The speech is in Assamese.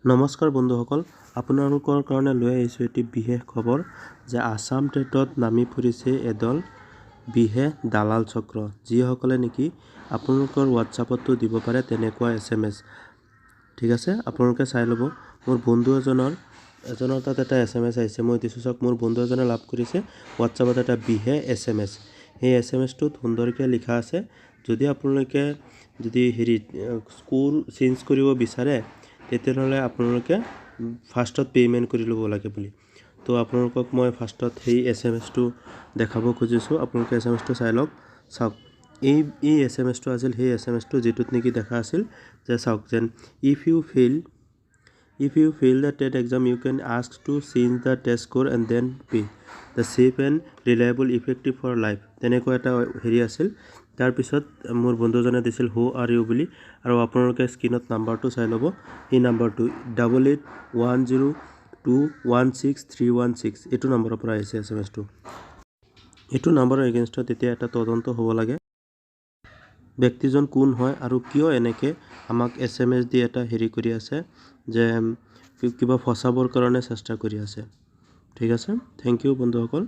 নমস্কাৰ বন্ধুসকল, আপোনালোকৰ কাৰণে লৈ আহিছোঁ এটি বিশেষ খবৰ যে আছাম টেটত নামি পৰিছে এদল বিশেষ দালাল চক্ৰ, যিসকলে নেকি আপোনালোকৰ হোৱাটছআপতো দিব পাৰে তেনেকুৱা এছএমএছ। ঠিক আছে, আপোনালোকে চাই ল'ব। মোৰ বন্ধু এজনৰ তাত এটা এছএমএছ আহিছে, মই দিছোঁ চাওক। মোৰ বন্ধু এজনে লাভ কৰিছে হোৱাটছআপত এটা বিশেষ এছএমএছ। সেই এছএমএছটোত সুন্দৰকৈ লিখা আছে, যদি আপোনালোকে যদি হেৰি স্ক'ৰ চেঞ্জ কৰিব বিচাৰে, তেতিয়াহ'লে আপোনালোকে ফাৰ্ষ্টত পে'মেণ্ট কৰি ল'ব লাগে বুলি। তো আপোনালোকক মই ফাৰ্ষ্টত সেই এছএমএছটো দেখাব খুজিছোঁ, আপোনালোকে এছএমএছটো চাই লওক। চাওক, এই এছএমএছটো আছিল সেই এছএমএছটো, যিটোত নেকি দেখা আছিল যে চাওক যেন If you fail the TET exam, you can ask to change the test score and then pay the safe and reliable, effective for life. তেনেকুৱা এটা হেৰি আছিল। তাৰপিছত মোৰ বন্ধুজনে দিছিল "Who are you?" বুলি। আৰু আপোনালোকে স্ক্ৰীণত নাম্বাৰটো চাই ল'ব। সেই নাম্বাৰটো 8810216316, এইটো নম্বৰৰ পৰা আহিছে এছএমএছটো। এইটো নাম্বাৰৰ এগেইনষ্টত এতিয়া এটা তদন্ত হ'ব লাগে, ব্যক্তিজন কোন হয় আৰু কিয় এনেকৈ আমাক এছএমএছ দি এটা হেৰি কৰি আছে যে কিবা ফচাবৰ কাৰণে চেষ্টা কৰি আছে। ঠিক আছে, thank U বন্ধুসকল।